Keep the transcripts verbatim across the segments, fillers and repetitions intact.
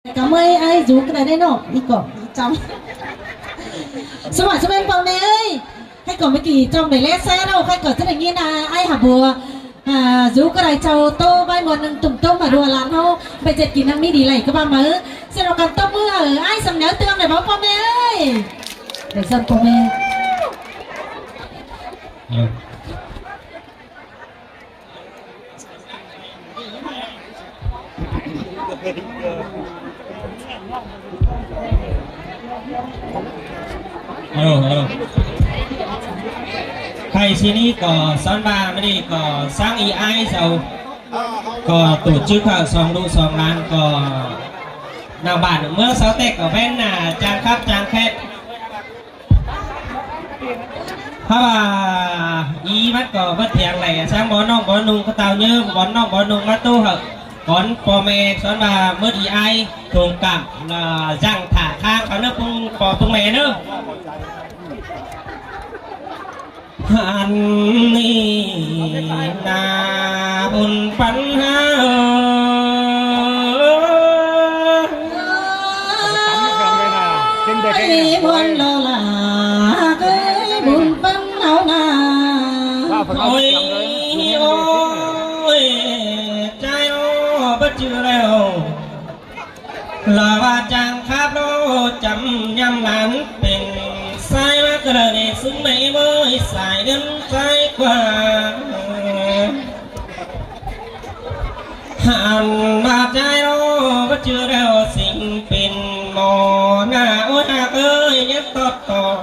Cảm ơn ai dú cái này đấy nọ, đi cỏ. Chăm. Số mạng số em con mẹ ơi. Hay cỏ mới kỳ trong này lẽ xe đâu, hay cỏ rất là nghiên à, ai hả bùa. À, dú cái này chào tô vai muôn nâng tùm tôm mà đùa lắm hô. Bây giờ kỳ năng mi đi lạy cái ba mớ. Sẽ nó còn tôm mưa ở ai sầm nhớ tương này báo con mẹ ơi. Để xem con mẹ. Alo, alo. Khay ꞌsịn ꞌnị ꞌcọ ꞌsón ꞌva ꞌmí đi ꞌcọ sáng ꞌi ái sau ꞌcọ tổ chức hả song ꞌlụk song ꞌlan ꞌcọ nẳng bản ꞌmướng sáu ꞌtẹ ꞌcọ ꞌvén nả chang khắp chang khét. Hả ꞌva ꞌí ꞌmắn ꞌcọ bớt thiang lẻ sáng bón ꞌnọng bón ꞌnung ꞌcọ tao nhớ bón ꞌnọng bón ꞌnung ꞌmá ꞌtố hả. Bón ꞌpo ꞌme ꞌsón ꞌva mớt ꞌi ái thông cảm là dặng thả khang khảu ꞌnớ ꞌpứng ꞌpo ꞌpứng ꞌme ꞌnớ. Hăn ꞌnị nả bun păn hả ơi. Ơi, muôn lo là cái bun păn háo nả. Ôi, ôi, trai ơi, bắt chữ đâu. Lỏ ꞌva chang khắp lỏ chăm nhăm lán pên sai ꞌmá ꞌcọ lỏ ꞌnị sung mảy ꞌmới sai đơn sai qua. Hẳn ꞌva trai lỏ bắt chữ đeo sing pên mỏ nả ôi hả ơi nhắc tót tót.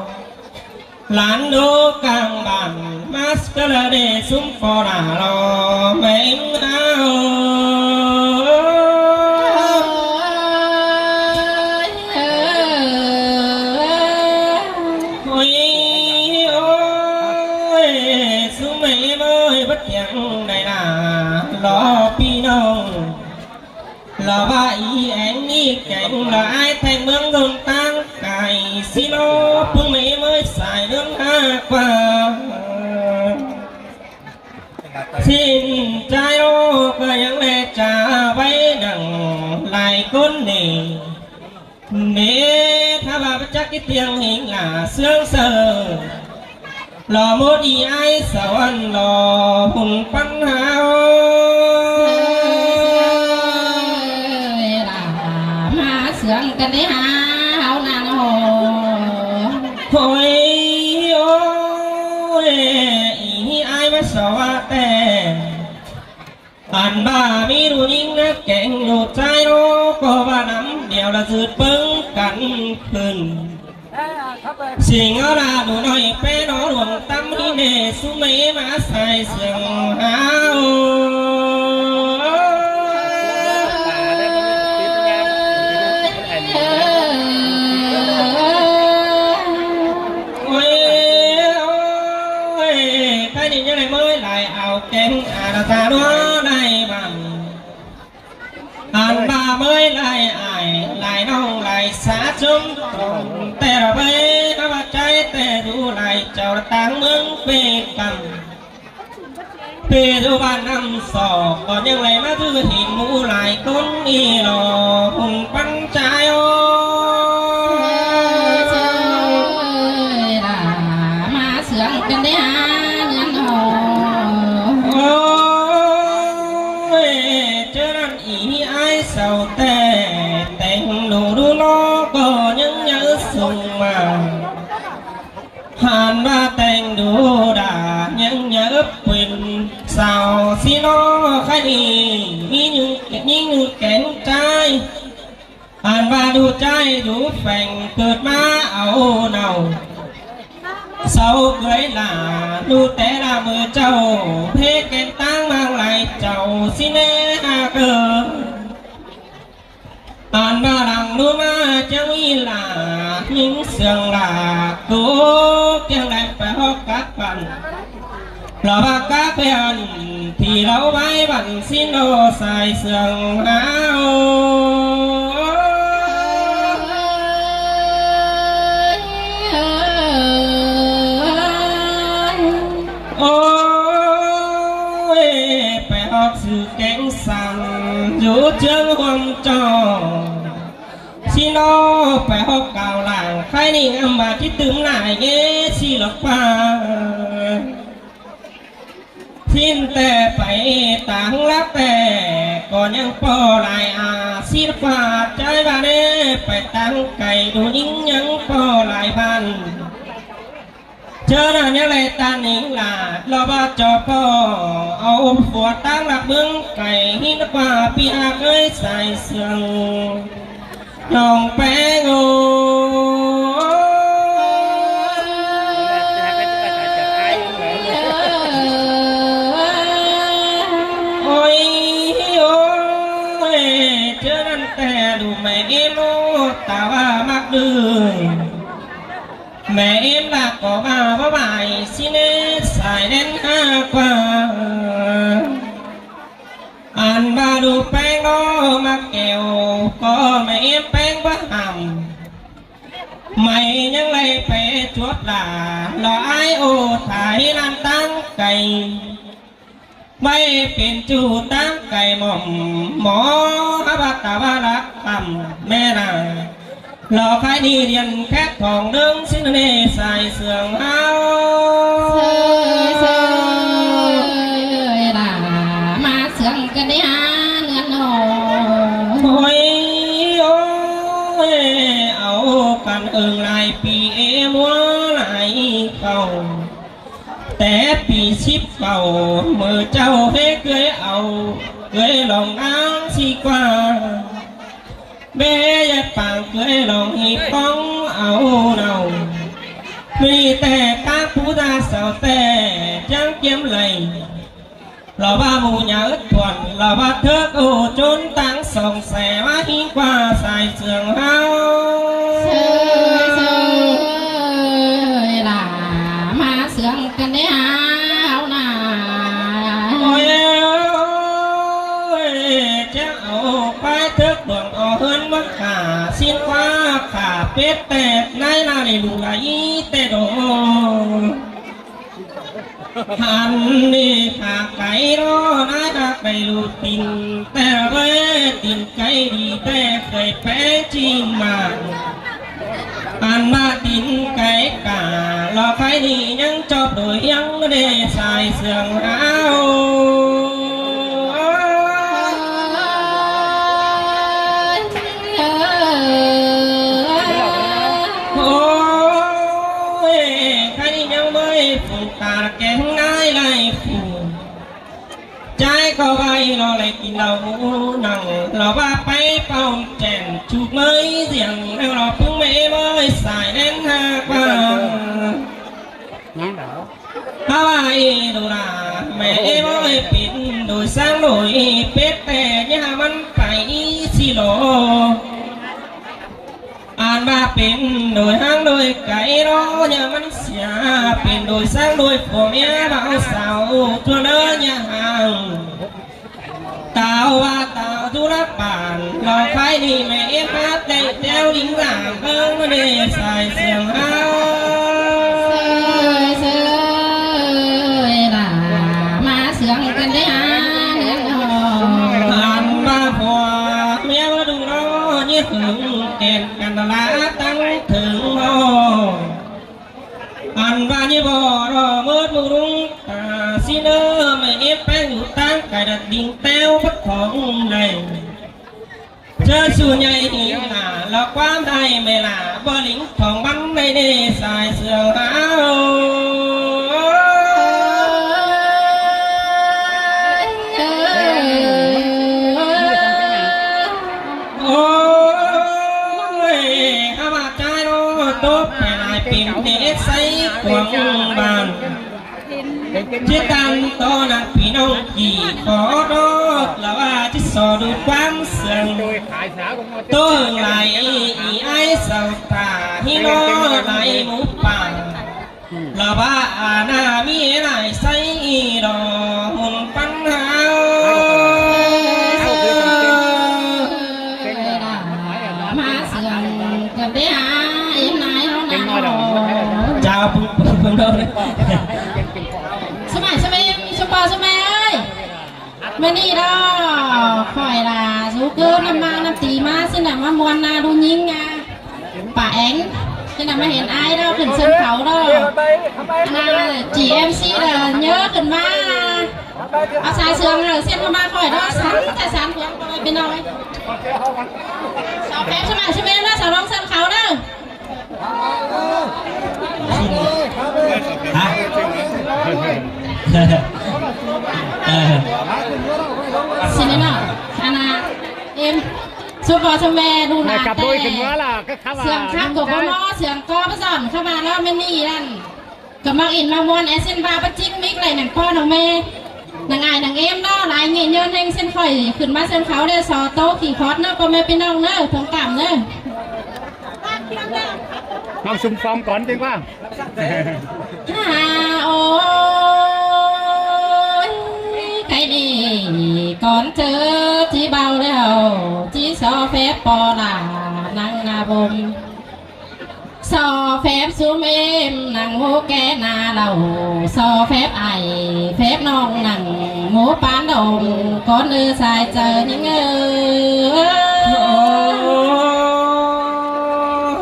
Lán đô cang bản ꞌmá ꞌcọ lỏ ꞌnị sung ꞌpo nả lỏ meng háo. Ôi, ôi, sung mảy ꞌmới bắt thiang đảy nả lỏ ꞌpi ꞌnọng. Lỏ ꞌva ꞌi eng ꞌnị keng lỏ ai theng ꞌmướng dôn ꞌtáng cai ꞌsịn ꞌnớ ꞌpứng mảy ꞌmới sai đơn hả qua. ꞌSịn trai ꞌnớ ꞌcọ ꞌnhắng lé cha ꞌvạy nẳng lai ꞌcốn ꞌnị. Nế, hả ꞌva bắt chắc ꞌkí thiêng ꞌhịnh lả ꞌsướng saư. Lỏ mốt ꞌi ái sau ăn lỏ bun păn háo. Ơi, lả ꞌmá ꞌsướng căn đé hả, háo nẳng hô. Ôi, ôi, ꞌi ái ꞌmá sau ꞌva ꞌtẹ. Ăn ꞌva ꞌmí ꞌlụk ꞌnhính ꞌnớ keng ꞌlụk ꞌchái ꞌnớ ꞌcọ ꞌva năm điêu là dứt ꞌpứng căn khửn. Sing ꞌnớ là ꞌlụk ꞌnọi ꞌpé ꞌnớ luông tắm ꞌhí ꞌnê sú mế ꞌmá sai sương háo. Ôi, ôi, cái này như này mới lại ảo kén à là ta đó đây mà. Ăn ꞌva ꞌmới lai ai lai ꞌnọng lai sa chum tong ꞌtẹ ꞌva bới ꞌva ꞌva ꞌchái ꞌtẹ du lai chảu ꞌtáng ꞌmướng pê căm. Pê du bản năm sọ ꞌcọ ꞌnhắng lai ꞌmá thứ hin ꞌmú lai ꞌcốn ꞌnị lỏ hung păn ꞌchái ơi. Ơi, là ꞌmá sương căn đé hả ngăn hò. Ôi, ꞌchớ ꞌnặn ꞌi ái sau ꞌtẹ teng ꞌlụk ꞌlụk ꞌnớ ꞌcọ ꞌnhắng nháư sung ꞌmá. Hẳn ꞌva teng ꞌlụk đa ꞌnhắng nháư ꞌpứng sau ꞌsịn ꞌnớ khái ꞌnị ꞌmí ꞌnhính ꞌnhính kén ꞌchái. Ăn ꞌva ꞌlụk ꞌchái ꞌlụk pheng ꞌcợt ꞌmá au nau. Sau ꞌcới lả ꞌlụk té lả ꞌmự chảu, phế kén ꞌtáng ꞌmáng lai chảu ꞌsịn ꞌnê hả ꞌcơ. Ăn ꞌva lăng ꞌlụk ꞌmá chắng ꞌi lả, ꞌnhính sương lả, tố kiêng đảy pay ꞌhọt cắp păn. Lỏ ꞌva cắp pay ăn, thì lỏ ꞌvái băn ꞌsịn ꞌnớ sai sương hả ơi. Ôi, pay ꞌhọt sư kéng săn, dú ꞌchương huôm chảu. Pay ꞌhọt cảo lảng khay ꞌnị ꞌnặm ꞌva ꞌchí tứm lai ꞌnhá ꞌsịn ꞌlọk ꞌva. ꞌSịn ꞌtẹ pay táng lắc ꞌtẹ ꞌcọ ꞌnhắng ꞌpo lai a ꞌsịn ꞌlọk ꞌva. Chai ꞌva ꞌnê pay táng cay ꞌdu ꞌnhính ꞌnhắng ꞌpo lai ꞌvan. ꞌChớ ꞌnặn ꞌnhắng đảy ꞌtan ꞌnhính ꞌlạ ꞌlọ ꞌva ꞌchọ ꞌpo au phua táng lắc ꞌmướng cay ꞌhịn ꞌlọk ꞌva ꞌpi ꞌhặc ới sai sương. Lòng ꞌpéng ơi. Ôi, ôi, ꞌchớ ꞌnặn ꞌtẹ ꞌlụk ꞌmẹ ꞌếm ꞌmá ta ꞌva ꞌmặc đưm. ꞌMẹ ꞌếm ꞌva ꞌcọ ꞌva ꞌva ꞌvạy ꞌsịn ꞌnê sai ꞌnén ꞌhặc ꞌva. Ăn ꞌva ꞌlụk ꞌpéng ꞌnọ ꞌmặc kẻo ꞌcọ ꞌmẹ ꞌếm ꞌpéng ꞌva hẳm. ꞌMạy ꞌnhắng đảy pay chuốp lả ꞌlọ ải ô thả ꞌhí ꞌlan táng cay. ꞌVạy pên ꞌchu táng cay mỏm ꞌmo hák ꞌva ta ꞌva lắc khăm ꞌmẹ ꞌnạ. ꞌLọ khay ꞌnị điên khét khong ꞌlớng ꞌsịn ꞌnê sai sương ꞌháu. Sương, sương, ꞌlạ ꞌmá sương căn đé hả ꞌngớn ꞌnọ. Ôi, ôi, au căn ưng lai ꞌpi ꞌmua lai khảu. Té ꞌpi síp cảu ꞌmự ꞌchạu ꞌhế ꞌcới au ꞌcới lòng áng ꞌsị ꞌquá. Bế ꞌdệt pang ꞌcới lòng ꞌhị ꞌpóng au nảu. ꞌMự ꞌnị ꞌtẹ ꞌtáng pú da sau ꞌtẹ chắng ꞌkiếm lay. ꞌLọ ꞌva ꞌmự nhả ứt thuôn ꞌlọ ꞌva thớc ô ꞌchốn ꞌtáng song sẻ ꞌmá ꞌhí ꞌquá sai sương ꞌháu. Sương, sương, ꞌlạ ꞌmá sương căn đé hả ꞌháu ꞌnạ. Ôi, ôi, chắng au ꞌquái thớc đuông au ꞌhướn ꞌmá khả ꞌsịn ꞌquá khả pết ꞌtẹ ꞌnái ꞌnạ lê ꞌlụk lai ꞌtẹ đô. Hăn ꞌnị khả cay ꞌnọ ꞌnái ꞌhặc đảy ꞌlụk tin ꞌtẹ ꞌvới tin cay đi ꞌtẹ khơi pé ꞌchí ꞌmá. Ăn ꞌva tin cay cả ꞌlọ khay ꞌnị ꞌnhắng chóp đuổi ꞌhiếng đê sai sương ꞌháu. Ôi, khay ꞌnị ꞌnhắng ꞌmới phung ta kéng ꞌnái lai phủ. Chai ꞌcọ ꞌvạy ꞌlọ lai kin đaư ꞌmú nẳng ꞌlọ ꞌva pay pau chẻn chụp ꞌmới ꞌdiệng ꞌnhắng ꞌlọ ꞌpứng ꞌmẹ ꞌmới sai ꞌnén ꞌhặc ꞌva. Hák ꞌva ê đô đa ꞌmẹ ꞌmới pên đuổi sáng đuổi pết ꞌtẹ ꞌnhá ꞌmắn pay ꞌsị ꞌlọ. Ăn ꞌva pên đuổi háng đuổi cay ꞌnọ ꞌnhá ꞌmắn sia pên đuổi sáng đuổi phua ꞌmía báu sau ꞌchua ꞌnớ ꞌnhá háng. Tao ꞌva tao ꞌchu lắc bản ꞌlọ khay ꞌnị ꞌmẹ ꞌếm hák đảy ꞌteo đính dáng ꞌmướng ꞌmá đê sai sương ꞌháu. Sương, sương, ꞌlạ ꞌmá sương căn đé hả ꞌngớn ꞌnọ. Ăn ꞌva phua ꞌmía ꞌmá đu ꞌnọ ꞌnhí hưng kẻn căn ꞌlạ tắng thửng ꞌnọ. Ăn ꞌva ꞌnhí bók ꞌnọ ꞌmớt ꞌmự ꞌlung ta ꞌsịn ꞌnớ ꞌmẹ ꞌếm ꞌpéng ꞌlụk táng cay đảy đính ꞌteo bớt khong đảy. ꞌChớ su ꞌnhạy ꞌnị ꞌnạ ꞌlọ ꞌquám đảy ꞌmẹ ꞌnạ báu đính khong bắn đảy đê sai sương ꞌháu. Ôi, hák ꞌva chai ꞌnọ tốp pay lai pên đế ꞌsáy cuông bản. ꞌChí ꞌtan ꞌto nẳng ꞌpi ꞌnọng kỉ khó đót ꞌlạ ꞌva ꞌchí so đu ꞌquám sương. ꞌTố hưng lai ꞌí ái sau ta ꞌhí ꞌnọ lai mú pang. ꞌLạ ꞌva a ꞌna ꞌmí lai ꞌsáy ꞌí đo hôn pắn háo. ꞌMá sương căn đé hả ꞌếm nai ꞌháu ꞌnạ. Chào phung phung phung đô. ꞌSúm ꞌmạy ꞌsúm ꞌmạy ꞌsúm ꞌpa ꞌsúm ꞌmạy ơi. ꞌMự ꞌnị ꞌnọ khỏi ꞌlạ dú ꞌcứ ꞌnặm ꞌmá ꞌnặm ti ꞌmá ꞌsịn ꞌnặm ꞌmá ꞌmuôn ꞌnạ đu ꞌnhính ꞌnạ. Pả éng, ꞌchí ꞌnặn ꞌmá hên ải ꞌnớ khửn sân khấu ꞌnớ. ꞌNa, ꞌchí em xê ꞌnớ ꞌnhớ khửn ꞌmá. Au sai sương ꞌnớ, ꞌsướng ꞌmá khỏi ꞌnớ, săn, ꞌchí săn ꞌquám ꞌpi ꞌnọng. Sau phép ꞌsúm ꞌmá, ꞌsúm ꞌmá ꞌnớ, sau ꞌlống sân khấu ꞌnớ. Hả? Ờ. Xin lỗi ꞌnớ. ꞌNa, em. ꞌSúm ꞌpo ꞌsúm ꞌmá ꞌlụk ꞌlán cặp đôi ꞌtẹ. Khửn ꞌmá ꞌlạ, các khắp ꞌsướng ꞌlạ, khắp ꞌcọ báu ꞌmí, ꞌsướng ꞌcọ báu dọn khắp ꞌmá ꞌnớ, ꞌmá ꞌnị ꞌnặn. ꞌCọ ꞌmặc ỉn ꞌmặc ꞌmuôn, ꞌsướng ꞌva báu ꞌchính ꞌmí ꞌlạy ꞌnặn ꞌpo ꞌnọng ꞌmá. ꞌNăng ải ꞌnăng êm ꞌnớ, lai ꞌnhị ꞌnhớn ꞌhêng ꞌsướng khỏi khửn ꞌmá sân khấu ꞌlẹo so ꞌtố khỉ khót ꞌnớ, ꞌpo ꞌmá ꞌpi ꞌnọng ꞌnớ, thông cảm ꞌnớ. ꞌMặc ꞌsúm phóng cón ꞌtếng ꞌquá. Hả, ôi, cái này con chớ chí bao đâu, chí so phép ꞌpo ꞌlạ ꞌnăng ꞌna bôm. So phép ꞌsúm ꞌmá ꞌnăng ꞌmú ké ꞌna lảu, so phép ải, phép ꞌnọng ꞌnăng ꞌmú pán đom, con ư sai chaư ꞌnhính ơ.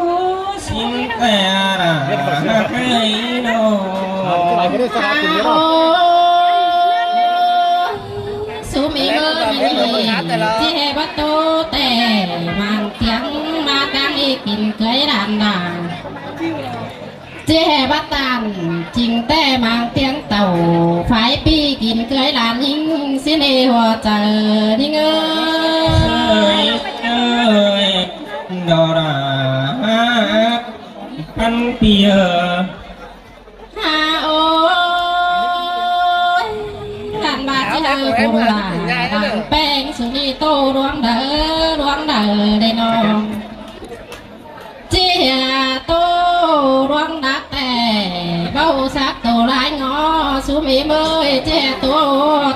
Ôi, xin ꞌtẹ ꞌnạ, ꞌnạ ꞌnị ꞌnớ. Ôi, ꞌsúm ꞌmí ꞌmá ꞌnị, ꞌchí hê bát tô ꞌtẹ, ꞌmắn tiếng ꞌmá cang ꞌnị kin cưới đàn đà. ꞌChí hê bát ꞌtan, chính ꞌtẹ ꞌmắn tiếng tảu, phải ꞌpi kin cưới đàn ꞌnhính, xin ê hua chaư ꞌnhính ơ. Ơi, ơi, đó là hát văn bia. Hả, ôi, ꞌlặn ꞌva ꞌchí hư ꞌcọ ꞌlạ, ꞌlặn ꞌpéng ꞌsúm ꞌnị ꞌtố ꞌluống đaư, ꞌluống đaư đê ꞌnọng. ꞌChí hê ꞌtố ꞌluống đaư ꞌtẹ, báu sắp ꞌtố lai ꞌngó, ꞌsúm ꞌmí ꞌmới ꞌchí hê ꞌtố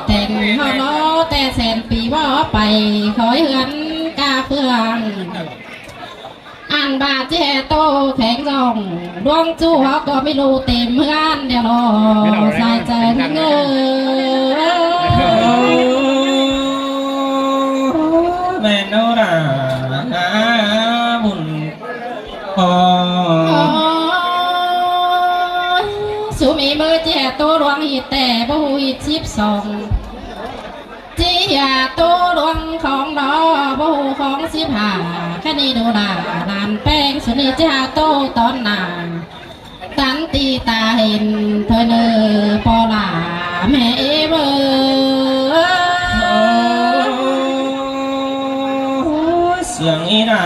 tẻng ꞌhọt ꞌló, ꞌtẹ sên pi báu pay, khỏi hươn ca phượng. Ăn ꞌva ꞌchí hê ꞌtố khéng dong, ꞌluống ꞌchu ꞌhọt ꞌcọ ꞌmí ꞌlụk têm ꞌhướn đeo lo, sai chaư ꞌnhính ơ. Ơ, ꞌmen ꞌnớ ꞌnạ, bun. Ơ. Ơ, ꞌsúm ꞌmí ꞌmới ꞌchí hê ꞌtố ꞌluống ꞌhịt ꞌtẹ, báu ꞌhụ ꞌhịt síp song. ꞌChí hê ꞌtố ꞌluống khong đó, báu ꞌhụ khong síp hả, ꞌkhạy ꞌnị đu đà, đàn ꞌpéng ꞌsúm ꞌnị ꞌchí hê ꞌtố tón nả. Tắn ti ta hên thôi ꞌnớ, ꞌpo ꞌlạ ꞌmá êm ơ. Ôi, sương ꞌnị ꞌnạ,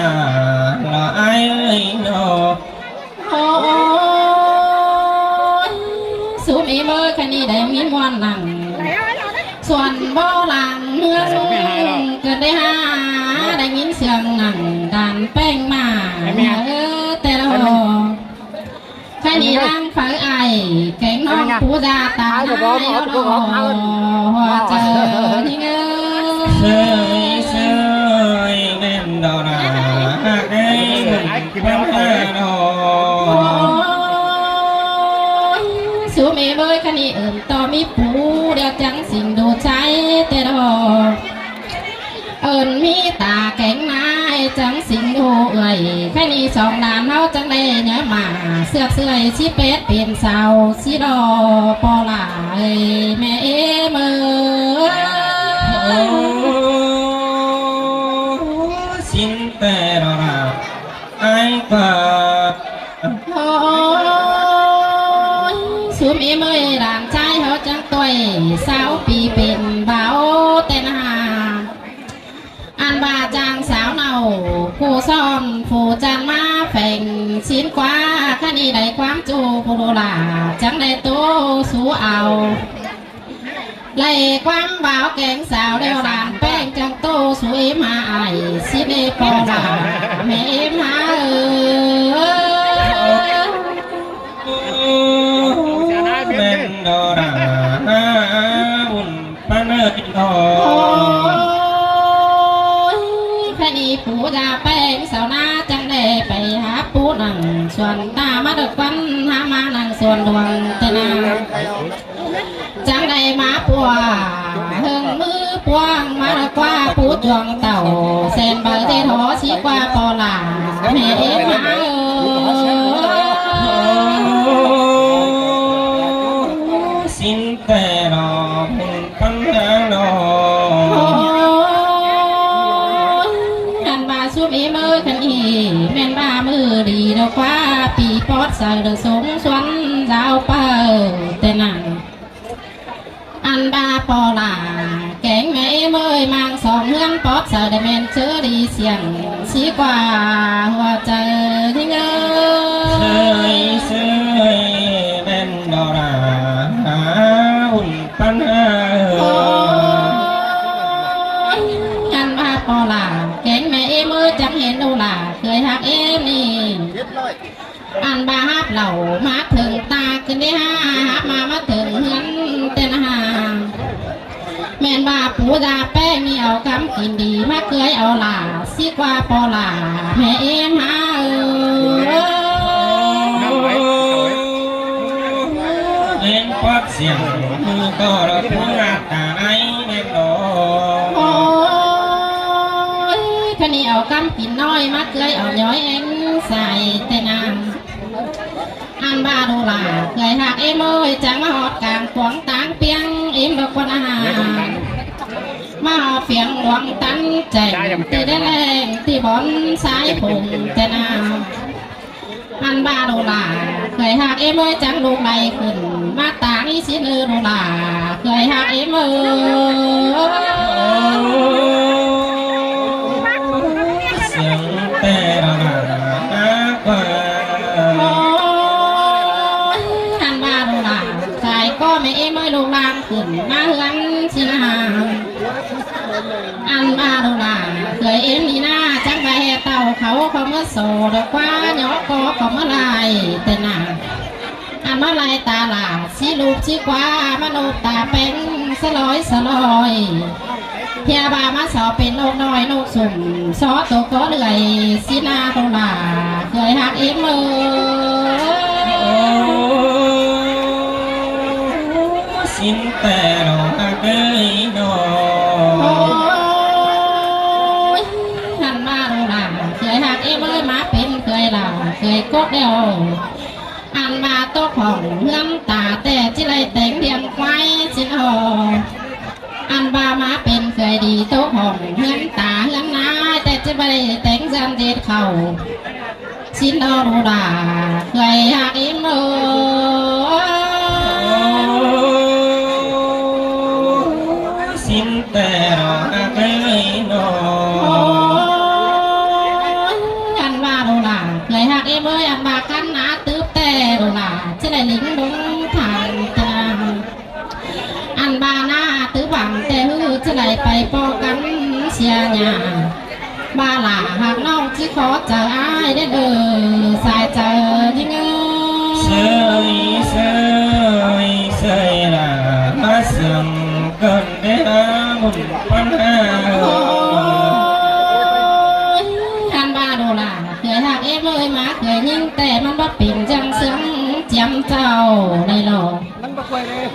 lỏ ai ơi ꞌnớ. Ôi, ꞌsúm ꞌmí ꞌmới ꞌkhạy ꞌnị đảy ꞌmí ꞌmuôn ꞌnặn. Suôn báu lăng ꞌhướn, ꞌcợn đảy hả, đảy ꞌmí sương ꞌnặn, đàn ꞌpéng ꞌmá, ơ, ꞌtẹ lo. ꞌKhạy ꞌnị lăng phaư ai, kéng ꞌnọng pú da ta nai lo, hua chaư ꞌnhính ơ. Sơi, sơi, ꞌmen đó ꞌnạ, ꞌnạ ꞌnị, ꞌmen đó ꞌnạ. Ôi, ꞌsúm ꞌmí ꞌmới ꞌkhạy ꞌnị ứn ꞌto ꞌmí pú, đeo chắng sính đu ꞌchái ꞌtẹ lo. Ơn ꞌmí ta kéng nai chắng sính đu ưới, ꞌkhạy ꞌnị song đàn ꞌháu chắng đảy ꞌnhá ꞌmá, sước ꞌsưới sí pét pên sau, sí lo ꞌpo ꞌlạ ơi, ꞌmá êm ơ. Ơ, xin ꞌtẹ đó ꞌnạ. Ai ꞌva. Ôi, ꞌsúm ꞌmí ꞌmới đàn ꞌchái ꞌháu chắng ꞌtoi, sáu pi pên báu ꞌtẹ ꞌnạ. Ăn ꞌva chang sáo nảu, ꞌcọ son phủ chăn ꞌmá pheng sín ꞌquá, ꞌkhạy ꞌnị đảy ꞌquám ꞌchu phủ đu ꞌlạ, chắng đảy ꞌtố sú au. Đảy ꞌquám báo kéng sáo đeo đàn ꞌpéng chắng ꞌtố sú êm hả ai, sính ê ꞌpo ꞌlạ ꞌmá êm hả ơ. ꞌMen đó ꞌnạ, bun pán ơi đó. Ôi, ꞌkhạy ꞌnị pú da ꞌpéng sáo ꞌnạ chắng đảy pay hả pú ꞌnặn, suôn ta ꞌmá độc ꞌquăn hả ꞌmá ꞌnặn suôn đuông ꞌtẹ ꞌnạ. Chắng đảy ꞌmá pua, ꞌhưng ꞌmứ ꞌpuông ꞌmá ꞌquá pú chuông tảu, sen báu ꞌdệt hó sí ꞌquá ꞌpo ꞌlạ, ꞌmá êm hả ơ. ꞌmới khăn ꞌnị ꞌmen ꞌva ꞌmự đi đa ꞌquá pi pót saư đa sống xuân dao pơ ꞌtẹ nẳng. Ăn ꞌva ꞌpo lả kéng ꞌme ꞌmới mang song ꞌhướn pót saư đa ꞌmen ꞌchớ đi siêng sí ꞌquá ꞌhua chaư ꞌnhính ới. ꞌSới ꞌsới ꞌmen đo lả hả ún păn hả. Ôi, ăn ꞌva ꞌpo lả kéng ꞌme ꞌmới chắng hên đu lả khơi ꞌhặc ꞌếm ꞌnị. Ăn ꞌva háp lảu ꞌmá thửng ta ꞌcứn đé hả, háp ꞌmá ꞌmá thửng ꞌhướn ꞌtẹ nả hả. ꞌMen ꞌva pú da ꞌpéng ꞌnị au ꞌcắm kin đi ꞌmá khơi au lả sí ꞌquá ꞌpo lả ꞌme ꞌếm hả ới. ꞌMen pót siêng ꞌmự ꞌcọ đa pú ngả ta ꞌnị ꞌmen đo. Ôi, khăn ꞌnị au ꞌcắm kin ꞌnọi ꞌmá khơi au ꞌnhói ꞌén sai ꞌtẹ nả. Ăn ꞌva đu lả khơi ꞌhặc ꞌếm ới chắng ꞌmá ꞌhọt cang cuông táng ꞌpiếng ꞌếm đa ꞌquá nả hả. ꞌMá ꞌhọt ꞌpiếng luông tắn chẻng ti đé ꞌlẹng ti bón sai phung ꞌtẹ nả. Ăn ꞌva đu lả khơi ꞌhặc ꞌếm ới chắng đu lay khửn ꞌmá táng ꞌnị sí ꞌnư đu lả khơi ꞌhặc ꞌếm ới. Siêng ꞌtẹ đo lả ꞌhặc ꞌquá. Ôi, ăn ꞌva đu lả sai ꞌcọ ꞌme ꞌếm ới lông lang khửn ꞌmá ꞌhướn sí nả hả. Ăn ꞌva đu lả khơi ꞌếm ꞌnị nả chắng ꞌva ꞌhẹ tảu khảu khảu ꞌmá so đa ꞌquá ꞌnhó ꞌcọ khảu ꞌmá lai ꞌtẹ nả. Ăn ꞌmá lai ta lả sí lúp sí ꞌquá ꞌmá ꞌnộc ta ꞌpéng sa ꞌloi sa ꞌloi. ꞌHia ꞌva ꞌmá so pên ꞌnộc ꞌnọi ꞌnộc sủm so tô có đưởi sí nả đu lả khơi ꞌhặc ꞌếm ới. Sính ꞌtẹ đo ꞌhặc ới đo. Ôi, ăn ꞌva đu lả khơi ꞌhặc ꞌếm ới ꞌmá pên khơi lả khơi cốt đeo. Ăn ꞌva tốc hỏng ꞌhướn ta ꞌtẹ ꞌchí đảy téng điêng ꞌquái sính ꞌhó. Ăn ꞌva ꞌmá pên khơi đi tốc hỏng ꞌhướn ta ꞌhướn ꞌnái ꞌtẹ ꞌchí đảy téng ꞌdan ꞌdệt khảu. Sính đo đu lả khơi ꞌhặc ꞌếm ới. Sính ꞌtẹ đo ꞌhặc ới đo. Ôi, ăn ꞌva đu lả khơi ꞌhặc ꞌếm ới ăn ꞌva căn nả tứp ꞌtẹ đu lả ꞌchí đảy lính đống thẳng ꞌtẹ nả. Ăn ꞌva nả tứp vắng ꞌtẹ ꞌhứ ꞌchí đảy pay ꞌpo căn sia nhả. ꞌVa lả ꞌhặc ꞌnọng ꞌchí khó chaư ải đé đơ sai chaư ꞌnhính ới. ꞌSới ꞌsới ꞌsới lả ꞌmá siêng ꞌcợn đé hả ún păn hả. Ôi, ăn ꞌva đu lả khơi ꞌhặc ꞌếm ới ꞌmá khơi ꞌnhính ꞌtẹ ꞌmắn báu pên chắng siêng chiêm chảu đảy lo.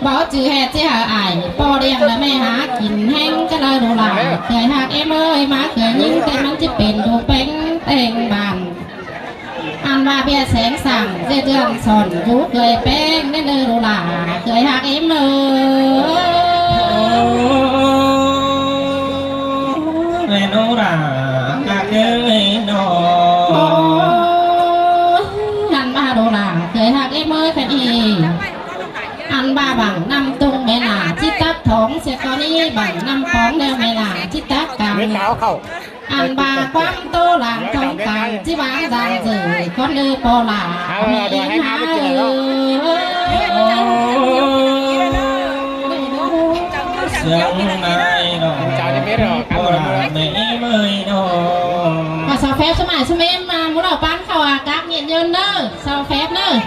Báu chứ ꞌhẹt ꞌchí hả ải, ꞌpo điêng đa ꞌme hả kin ꞌhéng cá đaư đu lả. Khơi ꞌhặc ꞌếm ới ꞌmá khơi ꞌnhính ꞌtẹ ꞌmắn ꞌchí pên đu ꞌpéng ꞌtếng bản. Ăn ꞌva ꞌviạk seng sảng ꞌdệt dươn son dú khơi ꞌpéng ꞌnị ꞌnư đu lả khơi ꞌhặc ꞌếm ới. ꞌMen đu lả ꞌhặc ới đo. Ôi, ăn ꞌva đu lả khơi ꞌhặc ꞌếm ới khăn ꞌnị. Ăn ꞌva bảng năm tung ꞌme lả ꞌchí tắc thóng sia ꞌcọ ꞌnị bảng năm póng đeo ꞌme lả ꞌchí tắc cang. Ăn ꞌva quảng tô làng thóng cang ꞌchí báng dang dử con ư ꞌpo lả ꞌme ꞌếm hả ới. Siêng ꞌnái đo ꞌpo lả ꞌme ꞌếm ới đo. Ơ, sau phép ꞌsúm ải ꞌsúm ꞌếm ꞌmá ꞌmú đỏ ꞌpán khảu ꞌcák nghiện nhơn ꞌnớ. Sau phép ꞌnớ.